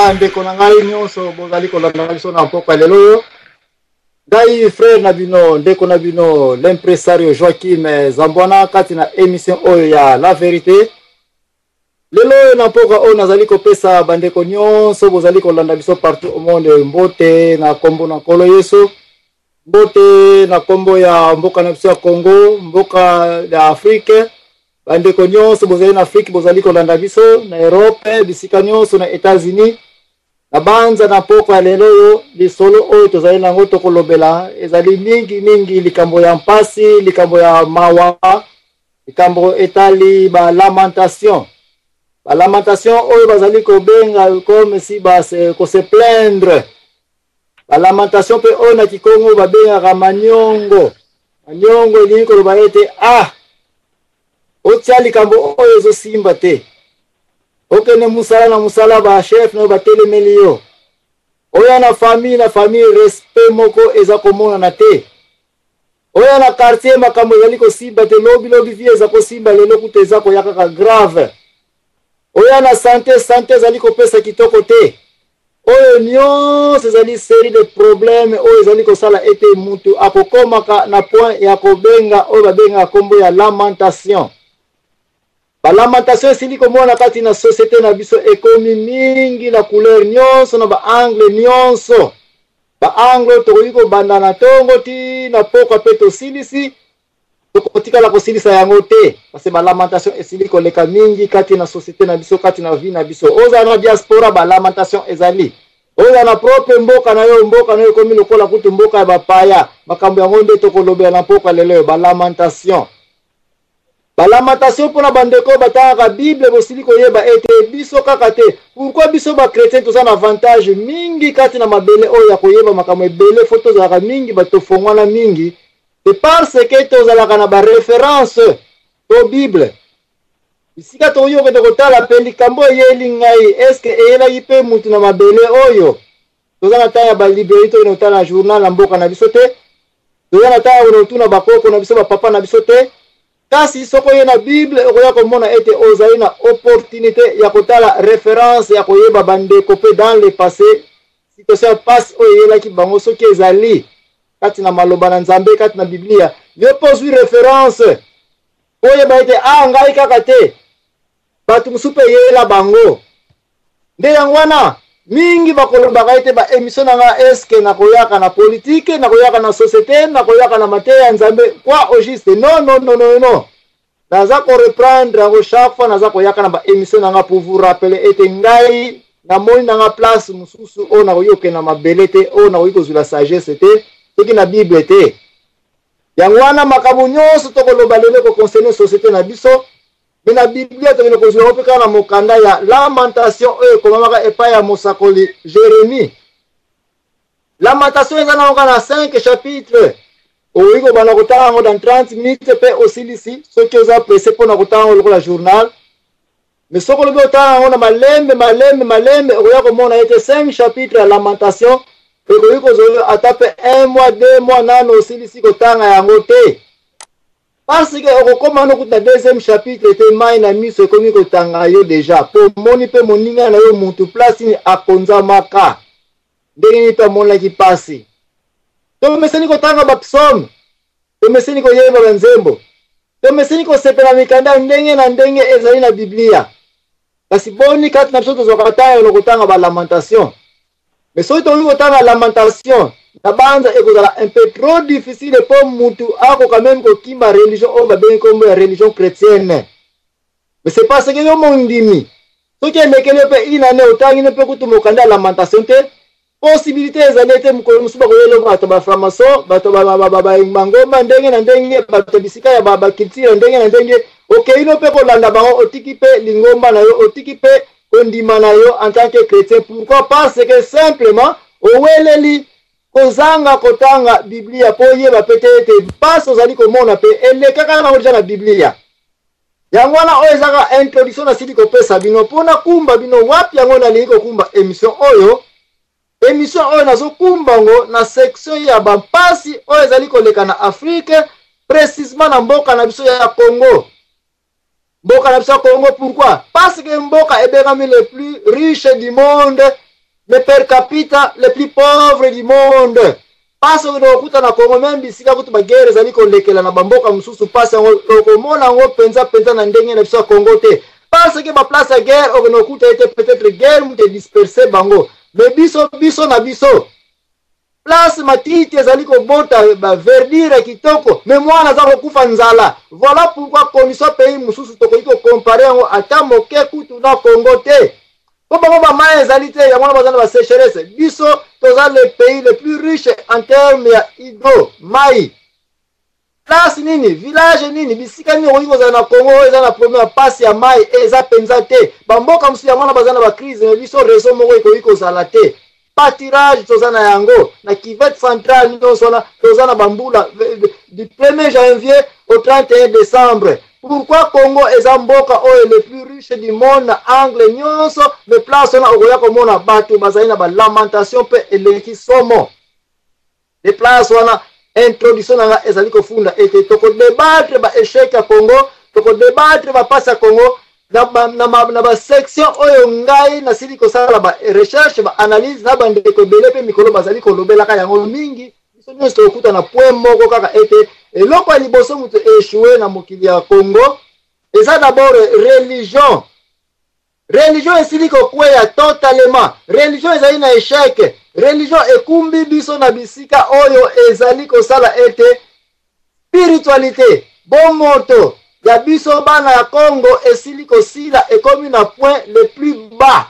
Bandeko na ngai nyonso bozali kolanda biso na mpokwa lelo oyo. Ngai frère na bino, ndeko na bino, l'impresario Joachim Zambwana kati na émission oyo ya La Vérité. Lelo oyo na mpoka oyo nazali kopesa bandeko nyonso bozali kolanda biso partout au monde mbote na kombo na Nkolo Yesu, mbote na kombo ya mboka na biso ya Congo, mboka ya Afrique. Bandeko nyonso bozali na Afrique bozali kolanda biso na Europe, bisika nyonso na Etats-Unis. Na banza na pokwa ya lelo oyo, lisolo oyo tozali na yango tokolobela ezali mingi mingi likambo ya mpasi, likambo ya mawa, likambo etali ba lamentation. Ba lamentation oyo bazali kobenga comme si ba se, ko se plaindre. Ba lamentation mpe oyo na Kikongo babengaka maniongo. Maniongo elingi koloba ete ah, otia likambo oyo ezosimba te. Okende mosala na mosala, ba chef na yo batelemeli yo. Oya na famille, na famille respect moko eza komonana te. Oya na quartier makambo ezali kosimba te, lobi lobi vie eza kosimba, lelo kutu eza koya kaka grave. Oya na sante, sante ezali kopesa kitoko te. Oyo nyonso ezali serie de problème oyo ezali kosala ete mutu akokomaka na point ya kobenga oyo babengaka kombo ya lamentation. Ba lamentation esili komona kati na société na biso ekomi mingi na couleur nyonso na ba angle nyonso. Ba angle tokoki kobanda na tongo ti na pokwa pe tosilisi, tokotikala kosilisa yango te parce que ba lamentation esili koleka mingi kati na société na biso, kati na vie na biso. Ozala na diaspora, ba lamentation ezali. Ozala na propre mboka na yo, mboka na yo ekomi lokola kutu mboka ya bapaya. Makambo yango nde tokolobela na pokwa lelo oyo, ba lamentation. Ba lamentation pona ba ndeko batangaka Bible, bosili koyeba ete biso kaka te. Pourquoi biso ba chrétien toza na avantage mingi kati na mabele oyo ya koyeba makambo ebele, faut tozalaka mingi bato tofongwana mingi. C'est parce que tozalaka na ba référence to Bible. Bisika tokoki kokende kotala pe likambo eyeli ngai, est-ce que eyelaki pe mutu na mabele oyo? Toza na temps ya ba librairie, tokende kotala na journal na mboka na biso te. Toza na temps ya kotuna bakoko na biso, bapapa na biso te. Kasi soki oye na Bible, okoya komona ete ozali na opportunité ya kotala référence ya koyeba bandeko pe dans le passé, situation ya pasi oyo eyelaki bango soki ezali kati na maloba na Nzambe, kati na Biblia. Yo mpe ozwi référence oyeba ete ah, ngai kaka te, bato mosusu mpe eyela bango. Nde yango wana mingi bakolobaka ete ba émission na nga, est-ce que nakoyaka na politique, nakoyaka na société, nakoyaka na mateya ya Nzambe, quoi au juste? Non, non, non, non, non. Naza ko reprendre yango chaque fois, naza koyaka na ba émission na nga pour vous rappeler ete ngai namoni na nga place mosusu oyo nakoki kokende na mabele te, oyo nakoki kozwila sagesse te, soki na Bible te. Yango wana makambo nyonso tokoloba lelo ekoconcerne société na biso, me na Biblia tokende kozwa yango mpe kaka na mokanda ya Lamentation oyo ekomamaka epai ya mosakoli Jeremie. Lamentation eza nango kaka na 5 chapitre, okoki kobanda kotanga yango dans 30 minutes mpe osilisi, soki oza presse mpo na kotanga yango lokola journal. Mais soki olobi otanga yango na malembe malembe malembe, okoya komona ete 5 chapitre ya Lamentation ekoki kozwa yo ata mpe 1 mois 2 mois nano osilisi kotanga yango te, parce que okokoma no kutu na deuxième chapitre te, mai na miso ekomi kotanga yo deja, po omoni mpe moninga na yo mutu place nini akonzamaka, ndenge nini mpe amonaki pasi. Tomeseni kotanga ba psaume, tomeseni koyeba ba nzembo, tomeseni kosepela mikanda ndenge na ndenge ezali na Biblia, kasi boni kati na biso tozwaka ntango ya kotanga ba lamentation? Mais soki tokoki kotanga lamentation na banza, ekozala un peu trop difficile po mutu akoka meme kokima religion oyo babengi kombo ya religion chrétienne. Mais c'est parce que yo mondimi, soki elekeli yo mpe une année otangi no mpe kutu mokanda ya lamentation te, possibilité ezali ete mokolo mosusu bakoyela bato ba franc-maçon, bato ba mangomba ndenge na ndenge, bato bisika ya ba culture ndenge na ndenge, okei no mpe kolanda bango, otiki mpe lingomba na yo, otiki mpe kondima na yo en tant que chrétien. Pourquoi? Parce que simplement oweleli kozanga kotanga Biblia mpo oyeba mpe te ete mpasi ozali komona mpe elekaka nango deja na Biblia. Yango wana oyo ezaka introduction nasili kopesa bino mpo nakumba bino wapi yango nalingi kokumba émission oyo. Émission oyo nazokumba yango na section ya bampasi oyo ezali koleka na Afrique, précisément na mboka na biso ya Congo. Mboka na biso ya Congo, pourquoi? Parce que mboka ebengami le plus riche du monde. Le per capita le plus pauvre du monde. Pasi oyo tokokuta na Congo, meme bisika kutu baguerre ezali kolekela na bamboka mosusu, pasi yango okomona yango mpenza mpenza na ndenge na biso ya Congo te, parce que baplace ya guerre okende kokuta ete peut-être guerre moto edisperse bango, mais biso biso na biso place matiti ezali kobota baverdure ya kitoko, me mwana aza kokufa nzala. Voilà pourquoi condition pays mosusu tokoki kocompare yango ata moke kutu na Congo te, mpo bango bamai ezali te, yango wana baza na basécheresse. Biso toza le pays le plus riche en terme ya hydro mai. Place nini, village nini, bisika nini okoki kozala na Congo oyo eza na problème ya pasi ya mai? Eza mpenza te. Bamboka mosusu yango wana baza na bacrise, me biso raison moko ekoki kozala te. Pâturage toza na yango na cuvette centrale nyonso wana, toza na bambula du 1er janvier au 31 décembre. Pourquoi Congo eza mboka oyo le plus riche du monde na angle nyonso, mais place wana okoya komona bato bazali na balamentation mpe eleki somo de place wana? Introduction na nga ezali kofunda ete tokodebatre baechec ya Congo, tokodebatre bapasi ya Congo na basection oyo ngai nasili kosala barecherche, baanalyse na bandeko ebele, mpe mikolo bazali kolobelaka yango mingi. Biso nyonso tokokuta na point moko kaka ete eloko ya liboso moto echoue na mokili ya Congo eza d'abord religion. Religion esili kokweya totalement, religion ezali na echec. Religion ekumbi biso na bisika oyo ezali kosala ete spiritualité, bomoto ya biso bana ya Congo esili kosila, ekomi na point le plus bas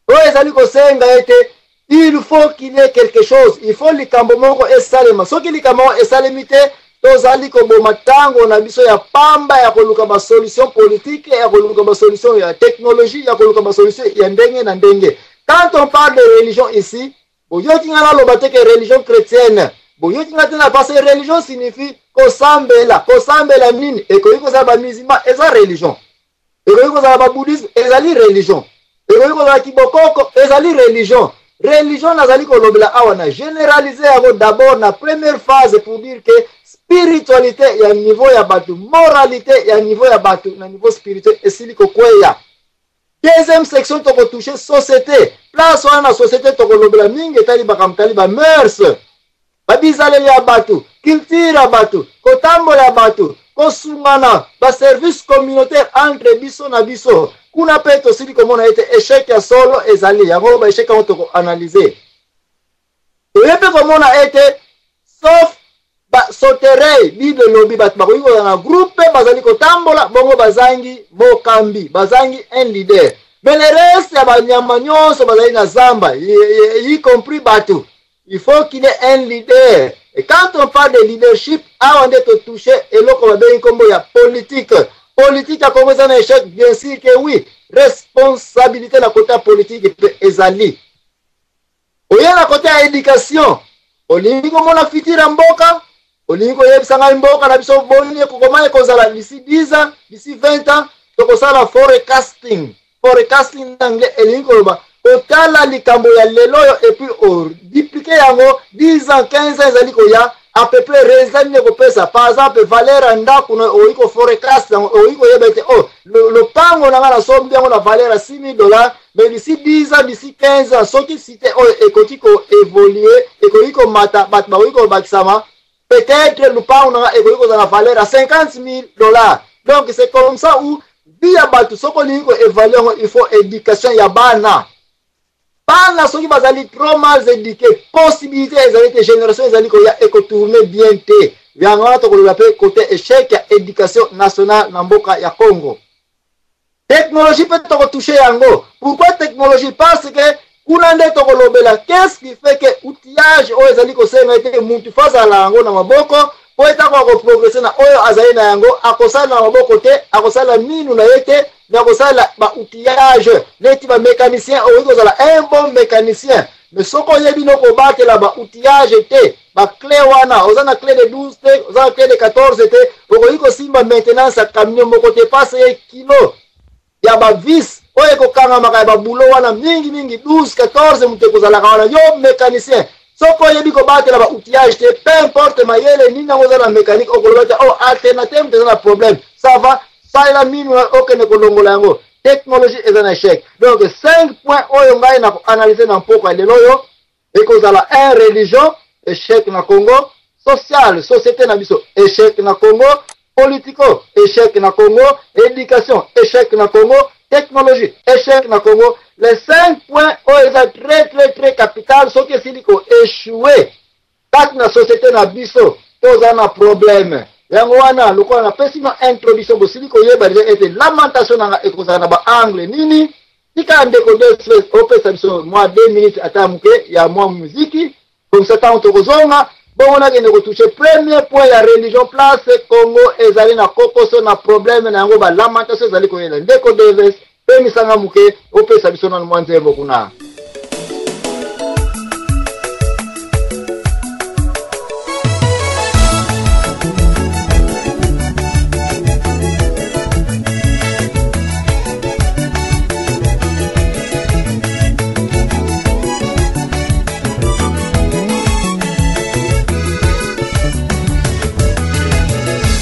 oyo ezali kosenga ete il faut qu'il y ait quelque chose, il faut likambo moko esalema. Soki likambo moko esalemi te, tozali koboma ntango na biso ya pamba ya koluka basolution politique, ya koluka basolution ya technologie, ya koluka basolution ya ndenge na ndenge. Quand on parle de religion ici, boyoki nga naloba te ke religion chrétienne, boyoki nga te na, parce que religion signifie kosambela. Kosambela nini? Ekoki kozala bamusulman, eza religion. Ekoki kozala babouddhisme, ezali religion. Ekoki kozala kibokoko, ezali religion. Religion nazali kolobela awa na généraliser yango d'abord na première phase pour dire que spiritualité ya niveau ya bato, moralité ya niveau ya bato na niveau spirituel esili kokweya. Deuxième section, tokotouche société. Place wana na société tokolobela mingi etali makambo tali bamœurs, babizaleli ya bato, culture ya bato, kotambola ya bato, kosungana, baservice communautaire entre biso na biso. Kuna mpe tosili komona ete échec ya solo ezali yango. Baéchec yango tokoanalyse. Toye mpe komona ete sauf basoterei, Bible elobi bato bakoki kozala na groupe, bazali kotambola bongo bazangi mokambi, bazangi un leader, mais le reste ya banyama nyonso bazali na zamba, y compris bato, il faut qu'il ait un leader. Et quand on parle de leadership, awa nde totouche eloko babengi nkombo ya politique. Politique ya Congo eza na échec? Bien sûr que oui, responsabilité na kota politique mpe ezali. Oye na kote ya éducation, olingi komona futur ya mboka, olingi koyebisa ngai mboka na biso boni ekokoma ekozala d'ici 10 ans, d'ici 20 ans? Tokosala forecasting. Forecasting na anglais elingi koloba kotala likambo ya lelo oyo et puis oduplike yango 10 ans, 15 ans ezali koya, à peu près résultat nini ekopesa. Par exemple, valeur ya ndako na okoki koforecast yango, okoki koyeba ete oh, lopango na ngai nasombi yango na valeur ya 6000 dollars, mais d'ici 10 ans, d'ici 15 ans, soki cité oyo ekoki koévolue, ekoki komata, bato bakoki kobakisama, peut-être lopango na ngai ekoki kozala na valeur ya 50 000 dollars. Donc c'est comme ça où vie ya bato, soki olingi koévalue yango, il faut éducation ya bana. Bana soki bazali trop mal éduqué, possibilité ezali te génération ezali koya ekotourne bien te. Yango wana tokoloba mpe côté échec ya éducation nationale na mboka ya Congo. Technologie mpe tokotouche yango. Pourquoi technologie? Parce que kuna nde tokolobela qu'est-ce qui fait que outillage oyo ezali kosenga ete mutu fo azala yango na maboko mpo ete akoka koprogresse na oyo azali na yango, akosala na maboko te, akosala minu na ye te, me akosala baoutillage neti bamécanicien. Okoki kozala un bon mécanicien, mais soki oyebi no kobatela baoutillage te, baclé wana, oza na clé de 12 te, oza na clé de 14 te, okoki kosimba maintenance ya camion moko te, parce ye kilo ya bavis oyo ekokangamaka ya babulo wana mingimingi 12, 14 moto ekozalaka wana. Yo mécanicien, soki oyebi kobatela baoutillage te, peu importe mayele nini yango oza na mécanique, okoloba te: "Oh, alternateur moto eza na problème, ça va, salela minu, okende kolongola yango." Technologie eza na échec. Donc 5 points oyo ngai na koanalyse na mpokwa ya lelo oyo ekozala: 1, religion, échec na Congo; social, société na biso, échec na Congo; politico, échec na Congo; éducation, échec na Congo; technologie, échec na Congo. Les 5 points oyo eza très très très capital. Soki esili koéchouer kati na société na biso, toza na problème. Yango wana, lokola napesi no introduction, bosili koyeba deja ete lamentation nanga ekozala na baangle nini. Tika ndeko Desves opesa biso mwa 2 minutes ata moke ya mwa muziki comme ça. Ntango tokozonga bongo, nakende kotoucher premier point ya religion, place Congo ezali na kokoso na problème na yango, balamentation ezali koyela. Ndeko Deves, pemisanga moke, opesa biso nano mwa nzembo kuna.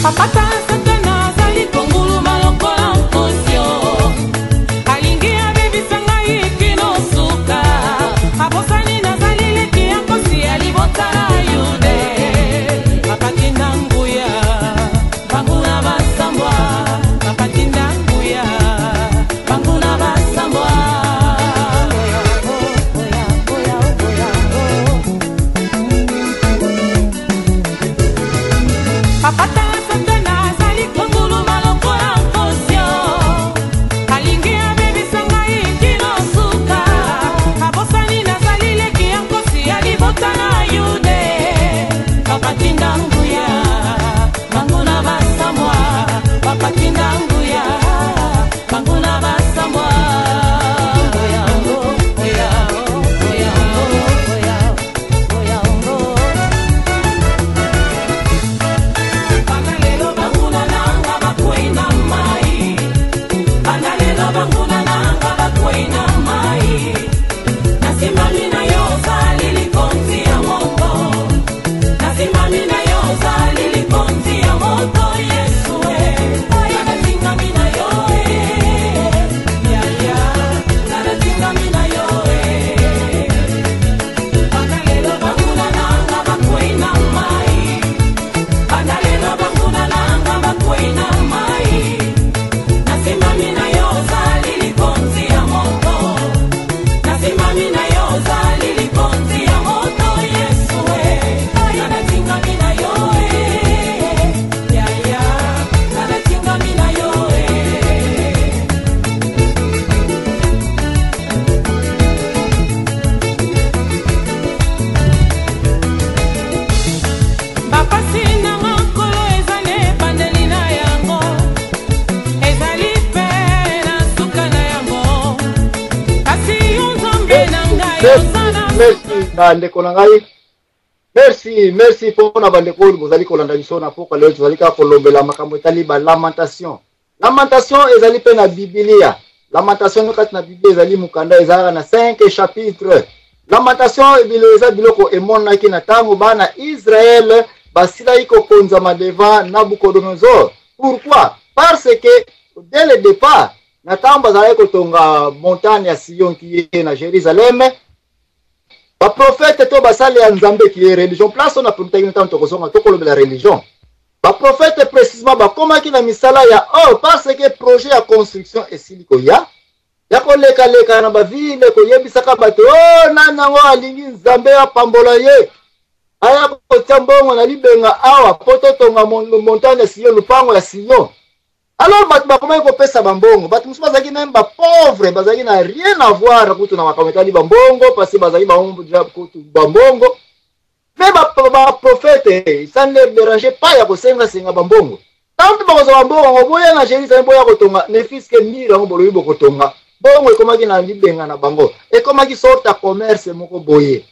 Papa Satana azali konguluma lokola nkosi, alingi abebisa ngai kino suka. Abosani nazali leki ya nkosi ya libota na Yude. Papatinda nguya, banguna basambwa. Papatinda nguya, banguna basambwa. Oya, oya, oya, oh. Papa Satana azali konguluma lokola nkosi, alingi abebisa ngai kino suka. Abosani nazali leki ya nkosi ya libota na Yude. Papatinda nguya, banguna basambwa. Papatinda nguya, banguna basambwa. Oya, oya, oya, oya, oya, oh. Banda lelo banguna nanga bakwei na mai. Banda lelo banguna nanga bakwei na mai. Nasimbami na yo, ozali likonzi ya moto. Nasimbami na yo, ozali likonzi ya moto. Yesu e, natingami na yo e. Yaya, natingami na yo e. Banda lelo banguna nanga bakwei na mai. Banda lelo banguna nanga bakwei na mai. Nasimbami na yo, ozali likonzi ya moto. Nasimbami na yo, ozali likonzi ya moto. Yesu e, natingami na yo e. Yaya, natingami na yo e. Bapasi nanga, Nkolo, eza na ebandeli na yango, ezali mpe na suka na yango, kasi yo Nzambe na ngai oza na Merci bandeko na ngai, merci, merci mpona bandeko oyo bozali kolanda biso na pokwa lelo. Tozali kaka kolombela makambo etali balamentation. Lamentation ezali mpe na Bibilia. Lamentation kati na Biblia ezali mokanda, ezalaka na 5 chapitre. Lamentation ebilo eza biloko emonaki na ntango bana Israele basilaki kokonzama devant Nabucodonosor. Pourquoi? Parce que dès le départ, na ntango bazalaki kotonga montagne ya Sion qui est na Jérusalem, baprofete to basali ya Nzambe, qui est religion, place oyo napemutaki ntango tokozonga tokolobela religion, baprofete précisement bakomaki na misala ya or, parce que projet ya construction esili koya, ya kolekaleka na bavile koyebisaka bato: o nani yango alingi Nzambe apambola ye, aya kotia mbongo na libenga awa mpo totonga montagne ya Sion, lupango ya Sion. Alors bato bakomaki kopesa bambongo. Bato mosusu bazalaki même bapauvre, bazalaki na rien à voir kutu na makambo etali bambongo, parce bazalaki bango kutu bambongo. Mais baprofete, ça ne leur dérangeait pas ya kosengasenga bambongo. Ntango mpe bakozwa bambongo yango, boya na Jérusalem, boya kotonga ne fût-ce que mur yango bolobi bokotonga. Mbongo ekomaki na libenga na bango, ekomaki sorte ya commerce moko boye.